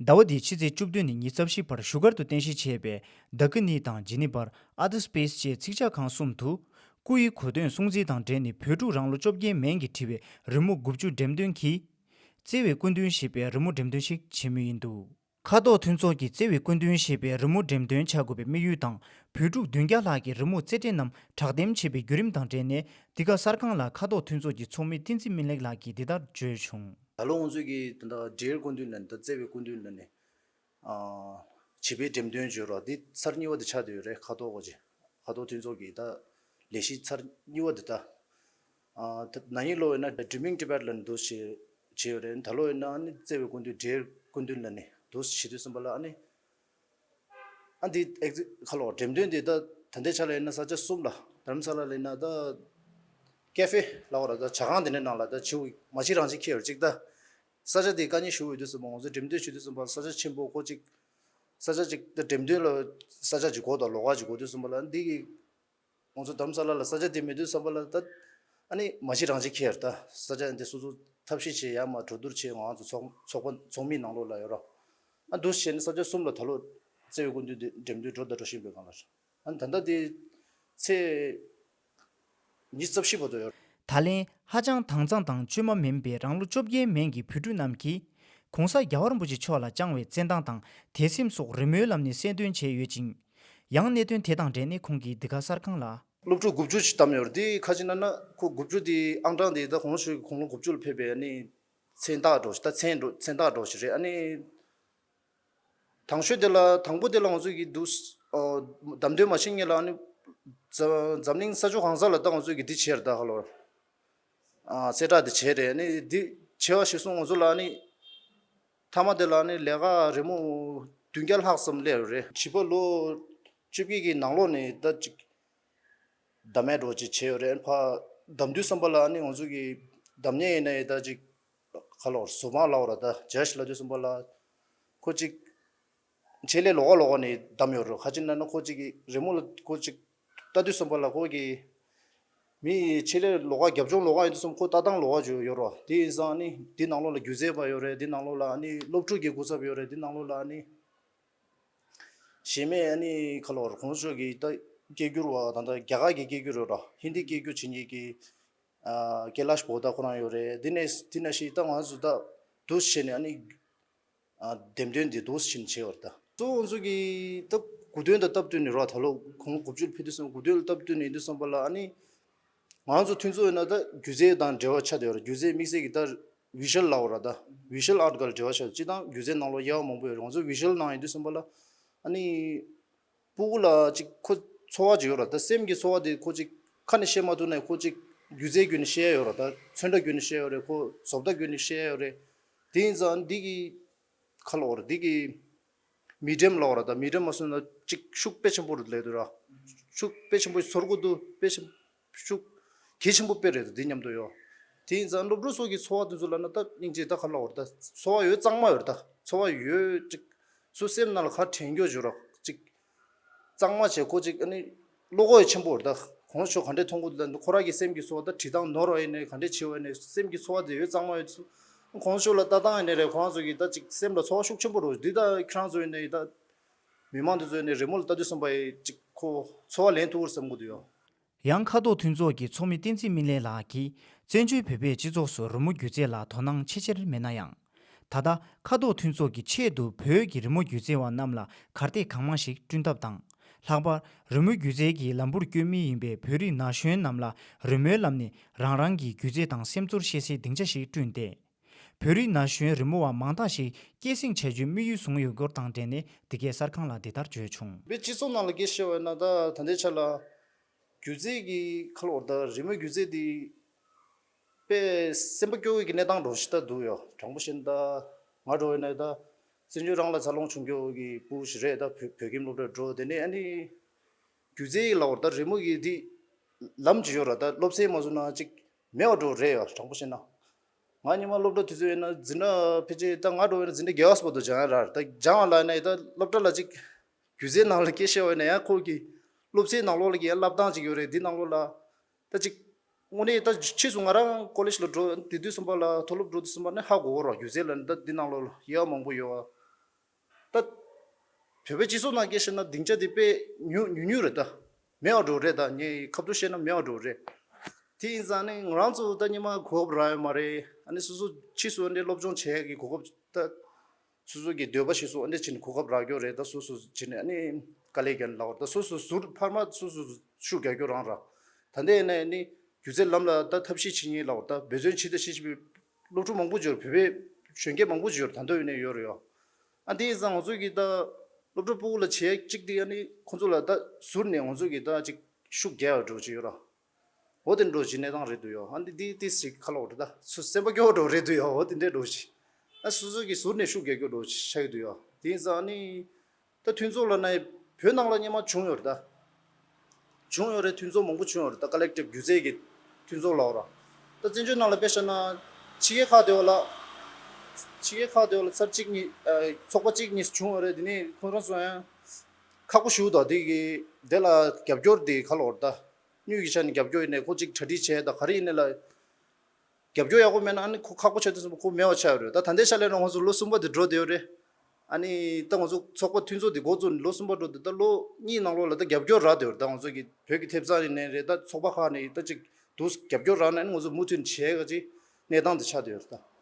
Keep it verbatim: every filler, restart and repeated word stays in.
ཟླ་བ་འདིའི་ཕྱི་ཚེས་བཅུ་བདུན་ནས་ཉི་ཤུ་རྩ་བཞི་བར་བཞུགས་སྒར་དུ་རྟེན་གཞི་བྱས་པའི་ཌ་ཀི་ནི་དང་ཇི་ནི་ཝར་ཨ་ཏི་སི་པེ་སི་བཅས་ཚིག་ཇག་ཁང་གསུམ་དུ། སྐུ་ཡི་གོ་སྟོན་སྲུང་བརྩི་དང་འབྲེལ་ནས་བོད་ཕྲུག་རང་ལོ་བཅོ་བརྒྱད་མན་གྱིས་བྲིས་པའི་རི་མོ་དགུ་བཅུ་འགྲེམས་སྟོན་གྱིས། བརྩེ་བའི་སྐུ་མདུན་ཞེས་པའི་རི་མོ་འགྲེམས་སྟོན་ཞིག་བྱེད་མུས་ཡིན་འདུག། ཁ་དོག་མཐུན་ཚོགས་ཀྱིས་བརྩེ་བའི་སྐུ་མདུན་ཞེས་པའི་རི་མོ་འགྲེམས་སྟོན་བྱ་དགོས་པའི་དམིགས་ཡུལ་དང་། བོད་ཕྲུག་བདུན་བརྒྱ་ལྷག་གིས་རི་མོ་རྩེད་འགྲན་ནམ་དྲག་འདེམས་བྱས་པའི་བརྒྱུད་རིམ་དང་འབྲེལ་ནས། འདི་ག་གསར་ཁང་ལ་ཁ་དོག་མཐུན་ཚོགས་ཀྱི་ཚོགས་མི་བསྟན་འཛིན་སྨིན་ལེགས་ལགས་ཀྱིས་འདི་ལྟར་བརྗོད་བྱུང་། ད་ལོ་ང་ཚོས་ཀྱི་ད་ལྟ་ཌི་ཡར་སྐུ་མདུན་ལ་ནི་ད་བརྩེ་བའི་སྐུ་མདུན་ལ་ནི། ཨ། བྱིས་པའི་འགྲེམས་སྟོན་བརྗོད་རོགས་འདི་ཚར་གཉིས་པ་དེ་ཆགས་བསྡད་ཡོད་རེད། ཁ་དོག་གོ་ཅི། ཁ་དོག་མཐུན་ཚོགས་ཀྱི་ད་ལས་གཞི་ཚར་གཉིས་པ་དེ་ད། ཨ། ད་ན་ནིང་ལོ་ཡིན་ན་Dreaming Tibet ལ་ནི་འདུག་བྱས་བྱས་ཡོད་རེད། ད་ལོ་ཡིན་ན་ཨ་ནི་བརྩེ་བའི་སྐུ་མདུན་ཌི་ཡར་སྐུ་མདུན་ལ་ནི་འདུག་བྱེད་དུས་ཙམ་པ་ལ་ཨ་ནི། ཨ་འདི་ཨེག་ཁ་ལོ་འགྲེམས་སྟོན་འདི་ད་ད་ལྟའི་ཆ་ལ་ཡིན་ན་ས་ཆ་གསུམ་ལ། རྡ་རམ་ས་ལ་ལ་ཡིན་ན་ད་ཀེ་ཧྥེ་ལབ་པ་ར་ད་ཇ་ཁང་དེ་འདྲའི་ནང་ལ་ད་བྱིའུ་མ་གཅིག་རང་གཅིག་འཁྱེར་ཡོད་ཅིག་ད། ས་ཆ་དེ་བཀའ་རྙིང་ཞུ་འོས་དུས་ཙམ་པ་ང་ཚོ་འགྲེམས་སྟོན་ཞུ་དུས་ཙམ་པ་ས་ཆ་ཆེན་པོ་ཁོ་གཅིག་ས་ཆ་གཅིག་ད་འགྲེམས་སྟོན་ལ་ས་ཆ་གཅིག་དགོས་དང་ལོགས་ཀ་གཅིག་དགོས་དུས་ཙམ་པ་ལ་འདི་གི་ང་ཚོ་རྡ་རམ་ས་ལ་ལ་ས་ཆ་དེ་མེད་དུས་ཙམ་པ་ལ་ད་ཨ་ནི་མ་གཅིག་རང་གཅིག་འཁྱེར་ད་ས་ཆ་འདི་སོ་སོ་ཐབས་ཤེས་བྱས་ཡར་མར་འགྲོ་བསྡུར་བྱས་ང་ཚོ་ཚོགས་ཚོགས་པ་ཚོགས་མིའི་ནང་ལོགས་ལ་ཡོད་ར། ཨ་འདུག་བྱས་ནས་ས་ཆ་གསུམ་ལ་ད་ལོ་བརྩེ་བའི་སྐུ་མདུན་འདི་འགྲེམས་སྟོན་འགྲོ་ད་འགྲོ་བཞིན་པའི་སྒང་ལ། ཨ་ད་ལྟ་དེ་ཚེས་ཉི་ཤུ་རྩ་བཞི་བར་དུ་ཡོད། ད་ལན་ཧ་ཅང་དྭངས་གཙང་དང་བཅོས་མ་མིན་པའི་རང་ལོ་བཅོ་བརྒྱད་མན་གྱི་བོད་ཕྲུག་རྣམས་ཀྱིས། ༸གོང་ས་༸རྒྱལ་བ་རིན་པོ་ཆེ་མཆོག་ལ་བཅངས་བའི་བརྩེ་མདངས་དང་དད་སེམས་སོགས་རི་མོའི་ལམ་ནས་གསལ་སྟོན་བྱས་ཡོད་ཅིང་། ཡང་གནད་དོན་དེ་དང་འབྲེལ་ནས་ཁོང་གིས་འདི་ག་གསར་ཁང་ལ། སློབ་ཕྲུག་དགུ་བཅུ་ཅིག་བདམས་ཡོད་རེད། དེ་ཁ་ཅིག་ན་ན་ཁོ་དགུ་བཅུ་དེ་ཨང་གྲངས་དེ་ད་གོང་ཞུས་ཀྱི་དགུང་ལོ་དགུ་བཅུ་ལ་ཕེབས་པའི་ཨ་ནི་མཚན་རྟགས་འགྲོ་ཞིག་ད་མཚན་འགྲོ་མཚན་རྟགས་འགྲོ་ཞིག་རེད། ཨ་ནི། དང་ཤོས་དེ་ལ་དང་པོ་དེ་ལ་ང་ཚོ་གི་འདུག་ཨ། བདམས་ཐོན་མ་ཕྱིན་སྔོན་ལ་ཨ་ནི་འཛམ་འཛམ་གླིང་ས་ཕྱོགས་གང་ས་ལ་ད་ང་ཚོ་གི་འདི་བྱས་རེད་ད་ཧ་ལོ། ཨ། གསལ་བསྒྲགས་དེ་བྱས་རེད། ཨ་ནི་འདི་བྱས་པ་གཞིར་བཟུང་ང་ཚོ་ལ་ཨ་ནི་མཐའ་མ་དེ་ལ་ཨ་ནི་ལས་ཀ་རི་མོ་བདུན་བརྒྱ་ལྷག་ཙམ་སླེབས་ཡོད་རེད། བྱིས་པ་ལོ་བཅུ་བརྒྱད་ཀྱི་ནང་ལོགས་ནས་ད་ཅིག་བདམས་མེད་འགྲོ་ཅིག་བྱས་ཡོད་རེད། ཕ་བདམས་དུས་ཙམ་པ་ལ་ཨ་ནི་ང་ཚོ་གི་བདམས་མཁན་ཡིན་ན་ཡི་ད་ཅིག་ཁ་ལོ་བཟོ་པ་ལ་འོ་ར་ད་ཇ་ཤི་ལ་དུས་ཙམ་པ་ལ་ཁོ་ཅིག་ཆེད་ལས་ལོགས་ཀ་ལོགས་ཀ་ནས་བདམས་ཡོད་རེད། ཁ་ཅིག་ན་ན་ཁོ་ཅིག་གི་རི་མོ་ལ་ཁོ་ཅིག་ལྟ་དུས་ཙམ་པ་ལ་ཁོ་གི་མི་ཆེད་ལས་ལོགས་ཀ་རྒྱབ་ལྗོངས་ལོགས་ཀ་ཡིན་དུས་ཙམ་ཁོ་ལྟ་སྟངས་ལོགས་ཀ་ཅིག་ཡོད་རེད། དེ་ཡིན་ཙང་ཨ་ནི་དེ་ནང་ལོགས་ལ་སྒྱུ་རྩལ་པ་ཡོད་རེད། དེ་ནང་ལོགས་ལ་ཨ་ནི་སློབ་ཕྲུག་གི་སྐུ་ཚབ་ཡོད་རེད། དེ་ནང་ལོགས་ལ་ཨ་ནི། གཞན་མའི་ཨ་ནི་ཁ་ལོར་གོང་ཞུས་ཀྱི་ད་སྐད་སྒྱུར་བ་ད་ལྟ་རྒྱ་གར་གྱི་སྐད་སྒྱུར་ཡོད་ར། ཧིན་དི་སྐད་སྒྱུར་བྱེད་མཁན་གྱི་ཨ་ཀེ་ལཱཤ་བྷོ་ད་ཁོ་རང་ཡོད་རེད། འདི་ནས་འདི་ནང་བཞིན་ད་ང་ཚོ་ད་འདུག་བྱས་ནས་ཨ་ནི་ཨ་འདེམས་ཐོན་འདི་འདུག་བྱས་ནས་བྱས་ཡོད་རེད། ད་གཙོ་བོ་ང་ཚོ་གི་ད་གོ་སྟོན་དང་སྟབས་བསྟུན་ནས་ར་ད་ལོ་གོང་དགུ་བཅུ་ལ་ཕེབས་དུས་ཙམ་གོ་སྟོན་ལ་སྟབས་བསྟུན་ནས་ཡིན་དུས་ཙམ་པ་ལ་ཨ་ནི། ང་ཚོ་མཐུན་ཚོགས་ཡིན་ན་ད་སྒྱུ་རྩལ་དང་འབྲེལ་བ་ཆགས་བསྡད་ཡོད་རེད། སྒྱུ་རྩལ་དམིགས་བསལ་གྱི་ད་བི་ཞུ་ཝལ་ལབ་པ་ར་ད་བི་ཞུ་ཝལ་ཨར་ཊི་སྒང་ལ་འབྲེལ་བ་ཆགས། སྤྱིར་བཏང་སྒྱུ་རྩལ་ནང་ལོགས་དབྱེ་བ་མང་པོ་ཡོད་རེད། ང་ཚོ་བི་ཞུ་ཝལ་ནང་ཡིན་དུས་ཙམ་པ་ལ་ཨ་ནི་སྤུ་གུ་ལ་ཅིག་ཁོ་ཚོར་བ་ཅིག་ཡོད་རེད། ད་སེམས་ཀྱི་ཚོར་བ་དེ་ཁོ་ཅིག་ཁ་ནས་བཤད་མ་ཐུབ་ན་ཁོ་ཅིག་སྒྱུ་རྩལ་བརྒྱུད་ནས་བཤད་ཡ་ཡོད་རེད། ད་ཚོན་ཁྲ་བརྒྱུད་ནས་བཤད་ཡ་ཡོད་རེད། ཁོ་བཟོ་ལྟ་བརྒྱུད་ནས་བཤད་ཡ་ཡོད་རེད། དེ་ཡིན་ཙང་འདི་གི་ཁ་ལོ་བ་རེད། འདི་གི་མི་ཌི་ཡམ་ལབ་པ་ར་ད་མི་ཌི་ཡམ་མ་སོང་ན་ཅིག་ཤུགས་དཔེ་ཆེན་པོ་རེད་ལབ་འདུག་ར། ཤུགས་དཔེ་ཆེན་པོ་ཚོར་གི་འདུག་དཔེ་ཆེན་ཤུགས་གལ་ཆེན་པོ་དཔེ་རེད་འདི་མཉམ་དུ་ཡོད། དེ་ཡིན་ཙང་སློབ་ཕྲུག་ཚོ་གི་ཚོར་བ་དེ་ཚོ་ལབ་ན་ད་སྙིང་རྗེ་ད་ག་ལབ་དགོས་རེད། ད་ཚོར་བ་ཡོད་གཙང་མ་ཡོད་རེད། ད་ཚོར་བ་ཡོད་ཅིག་སོ་སེམས་ནང་ལ་ག་དྲན་རྒྱུ་ཅིག་ཡོད་ར་ཅིག་གཙང་མ་བྱས་ཁོ་ཅིག་ཨ་ནི་བློ་ཁོག་ཡང་ཆེན་པོ་རེད། ད་གོང་ཞུས་ག་འདྲས་མཐོང་གི་འདུག་ད་ཁོ་རང་གི་སེམས་ཀྱི་ཚོར་བ་ད་བྲིས་སྟངས་ནོར་བ་ཡིན་ནའི་ག་འདྲས་བྱས་པ་ཡིན་ནའི་སེམས་ཀྱི་ཚོར་བ་དེ་ཡོད་གཙང་མ་ཡོད་ཚུལ་གོང་ཞུས་ལ་ལྟ་སྟངས་ཡིན་ནའི་རེད། ཁོ་རང་ཚོ་གི་ད་ཅིག་སེམས་ལ་ཚོར་བ་ཤུགས་ཆེན་པོ་རེད། འདི་ད་ཁྱེད་རང་ཚོ་ཡིན་ནའི་ད་མི་མང་དེ་ཚོ་ཡིན་ནའི་རི་མོ་ལ་ལྟ་དུས་ཙམ་པ་ཡི་ཅིག་ཁོ་ཚོར་བ་ལེན་ཐུབ་ཀྱི་རེད་བསམ་གྱི་འདུག་ཡོ། ཡང་ཁ་དོག་མཐུན་ཚོགས་ཀྱི་ཚོགས་མི་བསྟན་འཛིན་སྨིན་ལེགས་ལགས་ཀྱིས་བཙན་བྱོལ་བོད་པའི་སྤྱི་ཚོགས་སུ་རི་མོ་སྒྱུ་རྩལ་ལ་དོ་སྣང་ཆེས་ཆེར་མེད་ན་ཡང་། ད་ལྟ་ཁ་དོག་མཐུན་ཚོགས་ཀྱི་ཆེད་དུ་བོད་ཀྱི་རི་མོ་སྒྱུ་རྩལ་བ་རྣམས་ལ་གར་སྟེགས་གང་མང་ཞིག་བསྐྲུན་ཐབས་དང་། ལྷག་པར་རི་མོ་སྒྱུ་རྩལ་གྱི་ལམ་བུར་བསྐྱོད་མུས་ཡིན་པའི་བོད་རིགས་ན་གཞོན་རྣམས་ལ་རི་མོའི་ལམ་ནས་རང་རང་གི་སྒྱུ་རྩལ་དང་སེམས་ཚོར་བཤད་སའི་སྡིངས་ཆ་ཞིག་བསྐྲུན་ཏེ། བོད་རིགས་ན་གཞོན་རི་མོ་བ་མང་དག་ཞིག་སྐྱེད་སྲིང་བྱ་རྒྱུའི་དམིགས་ཡུལ་བཟུང་ཡོད་སྐོར་དང་འབྲེལ་ནས་འདི་གའི་གསར་ཁང་ལ་འདི་ལྟར་བརྗོད་བྱུང་། བོད་སྤྱི་ཚོགས་ནང་ལ་སྐད་ཆ་བཤད་པ་ཡིན་ན་ད་ད་ལྟའི་ཆ་ལ། སྒྱུ་རྩལ་གྱི་ཁ་ལོ་བ་ད་རི་མོའི་སྒྱུ་རྩལ་འདི་དཔེ་སེམས་པ་སྐྱོ་བའི་གི་གནས་སྟངས་འདྲ་ཞིག་ད་འདུག་ཡོ། དྲང་པོ་བཤད་ན་ད་ང་འདྲ་བོ་ཡིན་ན་ད་བཙན་བྱོལ་རང་ལ་འཚར་ལོངས་བྱུང་རྒྱུ་གི་སྤུ་གུ་ཞིག་རེད། ད་བོད་བོད་ཁྱིམ་སློབ་གྲྭར་འགྲོ། དེ་ནས་ཨ་ནི་སྒྱུ་རྩལ་ལབ་པ་ད་རི་མོ་གི་འདི་ལམ་ཅིག་ཡོད་ར། ད་སློབ་ཚན་མ་བཟོས་ན་ཅིག་མེད་པ་འདྲ་བོ་རེད་ཡོ། དྲང་པོ་བཤད་ན་ང་ཉི་མ་སློབ་གྲྭ་དུས་ཚོད་ཡིན་ན་འཛིན་གྲྭ་ཕལ་ཆེར་ད་ང་འདྲ་བོ་ཡིན་ན་འཛིན་གྲྭ་བརྒྱད་པ་ཙམ་པ་དུ་སྦྱང་ཡ་ར། ད་སྦྱང་བ་ལ་ཡིན་ན་ད་སློབ་གྲྭ་ལ་ཅིག་སྒྱུ་རྩལ་ནང་ལ་སྐད་བཤད་པ་ཡིན་ན་ཡང་ཁོ་གི་སློབ་ཚན་ནང་ལོགས་ལ་གི་ཡང་བསླབ་སྟངས་ཅིག་ཡོད་རེད། འདི་ནང་ལོགས་ལ། ད་ཅིག་དངོས་གནས་ད་ཕྱིས་སུ་ང་རང་ཀོ་ལེཇ་ལ་འགྲོ་དེ་དུས་ཙམ་པ་ལ་མཐོ་སློབ་འགྲོ་དུས་ཙམ་པ་ནས་ཧ་གོ་གི་རེད། སྒྱུ་རྩལ་ལ་ད་འདི་ནང་ལོགས་ལ་དབྱེ་བ་མང་པོ་ཡོད་ ད་བོད་པའི་སྤྱི་ཚོགས་ནང་སྐད་བཤད་ན་སྡིངས་ཆ་དེ་དཔེ་ཉུང་ཉུང་ཉུང་རེད་ད། མེད་པ་འགྲོ་རེད་ད། ངས་ཁ་ཐུག་བཤད་ན་མེད་པ་འགྲོ་རེད། དེ་ཡིན་ཙང་ནི་ང་རང་ཚོ་ད་སྔོན་མ་གོ་སྐབས་རག་ཡོད་མ་རེད། ཨ་ནི་སོ་སོ་ཕྱིས་སུ་ཨ་འདྲའི་སློབ་སྦྱོང་བྱེད་ཡག་གི་གོ་སྐབས་ད། སོ་སོ་གི་འདོད་པ་ཞིག་སོ་ཨ་འདྲ་བྱས་ནས་གོ་སྐབས་རག་རྒྱུ་རེད། ད་སོ་སོ་བྱས་ནས་ཨ་ནི་དཀའ་ལས་བརྒྱབ་ནས་ལབ་པ་རེད། ད་སོ་སོ་ཟུར་འཕར་མ་སོ་སོ་ཤུགས་རྒྱག་རྒྱུ་རང་ར། ད་ལྟ་ཡིན་ན་ཨ་ནི་སྒྱུ་རྩལ་ལམ་ལ་ད་ཐབས་ཤེས་བྱེད་མཁན་ལབ་པ་ད་འབད་བརྩོན་བྱེད་ད་བྱེད་བྱེད་པའི་སློབ་ཕྲུག་མང་པོ་ཅིག་ཡོད་རེད། བོད་པའི་གཞོན་སྐྱེས་མང་པོ་ཅིག་ཡོད་རེད། ད་ལྟ་ཡིན་ན་ཡོད་རེད་ཡོ། ཨ་འདི་ཡིན་ཙང་ང་ཚོ་གི་ད་སློབ་གྲྭ་ཕྲུ་གུ་ལ་བྱེད་ཡག་གཅིག་དེ་ཨ་ནི་ཁོང་ཚོ་ལ་ད་ཟུར་ནས་ང་ཚོ་གི་ད་ཅིག་ཤུགས་རྒྱག་ཡག་འགྲོ་ཅིག་ཡོད་ར། འོ་དེ་འགྲོ་བཞིན་གནས་སྟངས་རེད་འདུག་ཡོ། ཨ་འདི་འདི་ཏིས་ཞིག་ཁ་ལོག་རེད་ད། སུ་སེམས་པ་སྐྱོ་བོ་འགྲོ་རེད་འདུག་ཡོ། འོ་དེ་འདྲས་འགྲོ་བཞིན། ཨ་སོ་སོ་གི་ཟུར་ནས་ཤུགས་རྒྱག་རྒྱུ་འགྲོ་ཆགས་ཀྱི་འདུག་ཡོ། དེ་ཡིན་ཙང་ཨ་ནི་ད་མཐུན་ཚོགས་ལབ་ན་བོད་ནང་ལ་སྔོན་མ་བྱུང་ཡོད་རེད་ད། བྱུང་ཡོད་རེད། མཐུན་ཚོགས་མང་པོ་བྱུང་ཡོད་རེད་ད། ཀ་ལེག་ཊིབ་སྒྱུ་རྩལ་གྱི་མཐུན་ཚོགས་ལབ་ར། ད་བཙན་བྱོལ་ནང་ལ་དཔེ་བཞག་ན་ཕྱི་རྒྱལ་ཁག་དེ་བ་ལ། ཕྱི་རྒྱལ་ཁག་དེ་བ་ལ་ཚར་གཅིག་གཉིས་ཨ་ཚོགས་པ་གཅིག་གཉིས་བྱུང་ཡོད་རེད། དེ་ནས་ཁོང་རང་ཚོ་ཡང་ཁག་པོ་ཞེ་པོ་འདུག་དེ་གི་དེ་ལ་རྒྱབ་སྐྱོར་དེ་ག་ལབ་ར་ད། དངུལ་གྱི་ཆ་ནས་རྒྱབ་སྐྱོར་ཡིན་ནའི་ཁོ་གཅིག་གྲ་སྒྲིག་བྱས་ད་ག་རེ་ཡིན་ནའི་ལ། རྒྱབ་སྐྱོར་ཡག་པོ་མེད་ན་ཨ་ནི་ཁོ་ཁག་པོ་ཆགས་དུས་ཙམ་པ་ཁོ་མེད་པ་ཆགས་ཡོད་རེད། ད་ད་ལྟའི་ཆ་ལ་ཡིན་ན་ང་ཚོ་ལོ་གསུམ་པ་དེ་འགྲོ་བསྡད་ཡོད་རེད། ཨ་ནི་ད་ང་ཚོ་ཚོགས་པ་མཐུན་ཚོགས་དེ་འགོ་བཙུགས་ནས་ལོ་གསུམ་པ་འགྲོ་བསྡད། ད་ལོ་གཉིས་ནང་ལོགས་ལ་ད་རྒྱབ་སྐྱོར་རག་བསྡད་ཡོད་རེད། ད་ང་ཚོ་གི་བོད་ཀྱི་ཐེབས་རྩ་ཡིན་ནའི་རེད། ད་ཚོགས་པ་ཁག་ནས་ད་ཅིག་འདུག་རྒྱབ་སྐྱོར་རག་ན་ཨ་ནི་ང་ཚོ་མུ་མཐུད་བྱེད་ཡག་ཅིག་གནས་སྟངས་དེ་ཆགས་བསྡད་ཡོད་རེད་ད།